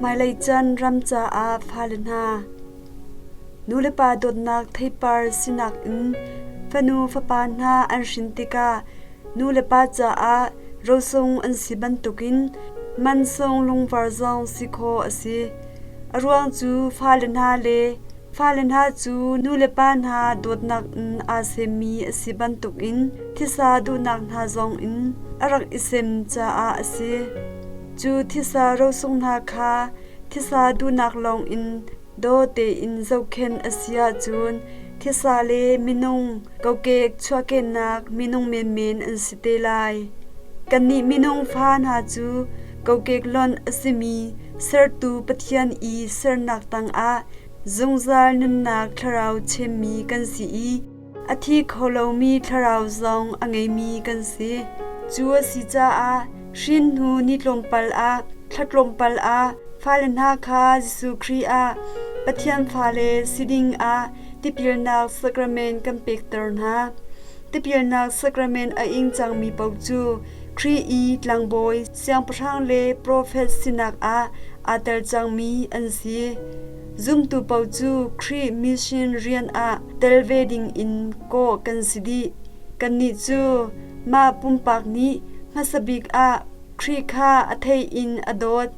Hmailei caan ram caah fale hna. Nulepa dawtnak theipar sinak in fanu fapa hna an hrin tikah nulepa caah rosung an si bantukin mansung lungvar zong si khawh a si. A ruang cu fale hna le Fale hna cu nulepa hna dawtnak in aa semmi a si bantukin thisa duhnak hna zongin a rak i sem caah a si. Cu thisa rosung hna kha thisa duhnak lawngin daw tein zohkhenh a si ahcun thisa le minung kokek chuahkehnak minung menmen an si te lai. Kannih minung fa hna cu kokek lonh a simi sertu Pathian i sernak tangah zungzal nunnak thlarau chimmi kan si i a thi kho lomi thlarau zong a ngeimi kan si. Cu a si caah hrin hnu ni tlawmpal ah thla tlawmpal ah fale hna kha Jesuh Khrih ah Pathian fale si ding ah tipilnak sacrament kan pekter hna. Tipilnak sacrament a ing cangmi paoh cu Khrih i tlangbawi, siangpahrang le profet sinak ah aa tel cangmi an si. Zumtu paoh cu Khrih mission rian ah tel ve ding in kawh kan si dih. Kannih cu mah pumpak nih hmasa bik ah Khrih kha a theih in a dawt.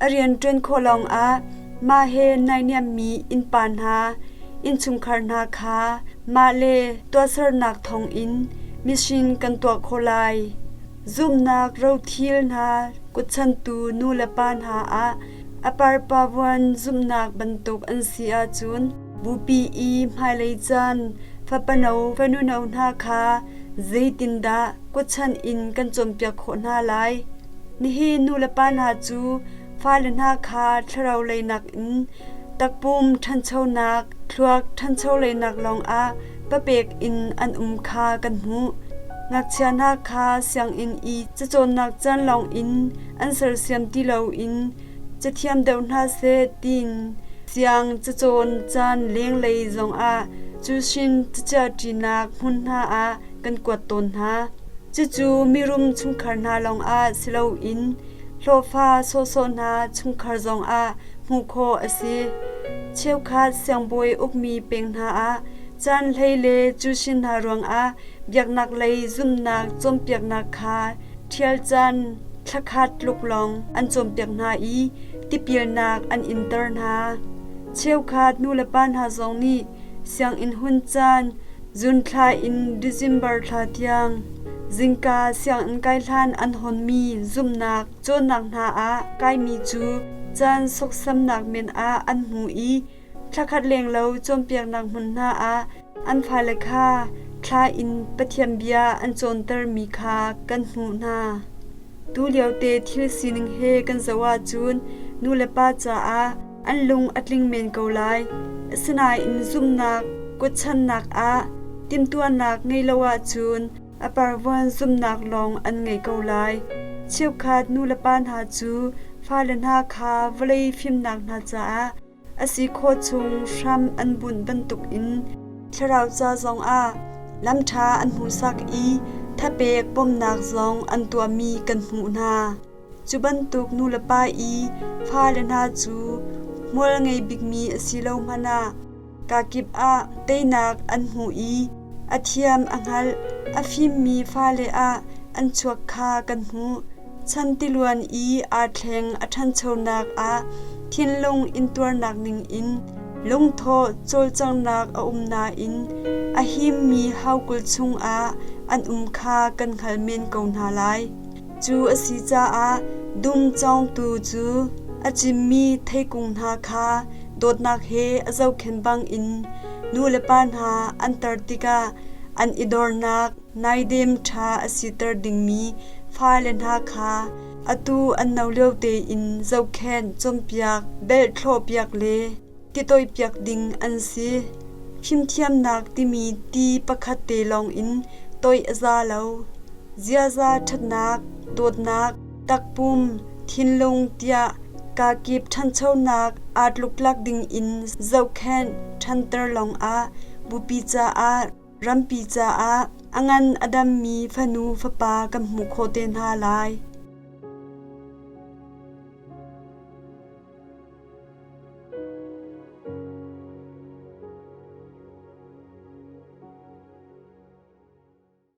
A rian ṭuan khawh lawngah mah he naihniammi innpa hna, innchungkhar hna kha mah le tuahsernak thawngin mission kan tuah khawh lai. Zumhnak rothil hna kutchantu nu le pa hna ah a parpavuan zumhnak bantuk an si ahcun bupi i hmailei caan fapano fanuno hna kha zeitindah kutchan in kan cawnpiak khawh hna lai? Nihin nulepa hna cu fale hna kha thlarau leinak in takpum ṭhanchonak, thluak ṭhancho leinak lawngah papek in an um kha kan hmuh. Ngakchia hna kha sianginn i cacawnnak caan lawngin an sersiam ti loin cathiam deuh hna seh tiin siang cacawn caan lenglei zongah cusin cachiahṭinak hmun hna ah kan kuat tawn hna. Cucu mirum chungkhar hna lawngah si loin hlawhfa sawhsawh hna chungkhar zongah hmuh khawh a si. Cheukhat siangbawi ukmi peng hna ah caan hlei le cusin hna ruangah biaknak lei zumhnak cawnpiaknak kha ṭhial caan thlakhat tluk lawng an cawnpiak hna i tipilnak an inter hna. Cheukhat nulepa hna zong nih sianginn hun caan June thla in December thla tiang zingka sianginn kai hlan an hawnmi zumhnak cawnnak hna ah kaimi cu caan sawksamnak men ah an hmu i thlakhat lenglo cawnpiaknak hmun hna ah an fale kha thla in Pathian bia an cawntermi kha kan hmuh hna. Tuliote thil sining he kan zoh ahcun nulepa caah an lung a tling men ko lai. Asinain zumhnak kutchannak ah timhtuahnak ngei lo ahcun a parvuan zumhnak lawng an ngei ko lai. Cheukhat nulepa hna cu fale hna kha vawlei fimnak hna caah A si khawh chung hram an bunh bantukin thlarau ca zongah lamṭha an hmuhsak i thapek bawmhnak zong an tuahmi kan hmuh hna. Cu bantuk nulepa i fale hna cu hmual ngei bikmi a si lo hmanh ah kakip ah teinak an hmuh i a thiam a hngalh a fimmi fale ah an chuak kha kan hmuh. Chan tiluan i aa thleng a ṭhanchonak ah thinlung intuarnak ningin lungthawh cawlcanghnak a um nain a himmi haukulh chungah an um kha kan hngalh men ko hna lai. Cu a si caah dum cawngtu cu a cinmi theikung hna kha dawtnak he a zohkhenh bangin nu le pa hna an tar tikah an i dornak naidem ṭha a siter dingmi fale hna kha atu an no lio tein zohkhenh, cawnpiak, belhthlawhpiak le titoihpiak ding an si. Fimthiamnak timi ti pakhat te lawngin toih a za lo. Ziaza ṭhatnak, dawtnak, takpum, thinlung tiah kakip ṭhanchonak aa tluktlak dingin zohkhenh ṭhanter lawngah bupi caah rampi caah a ngan a dammi fanu fapa kan hmuh khawh te hna lai.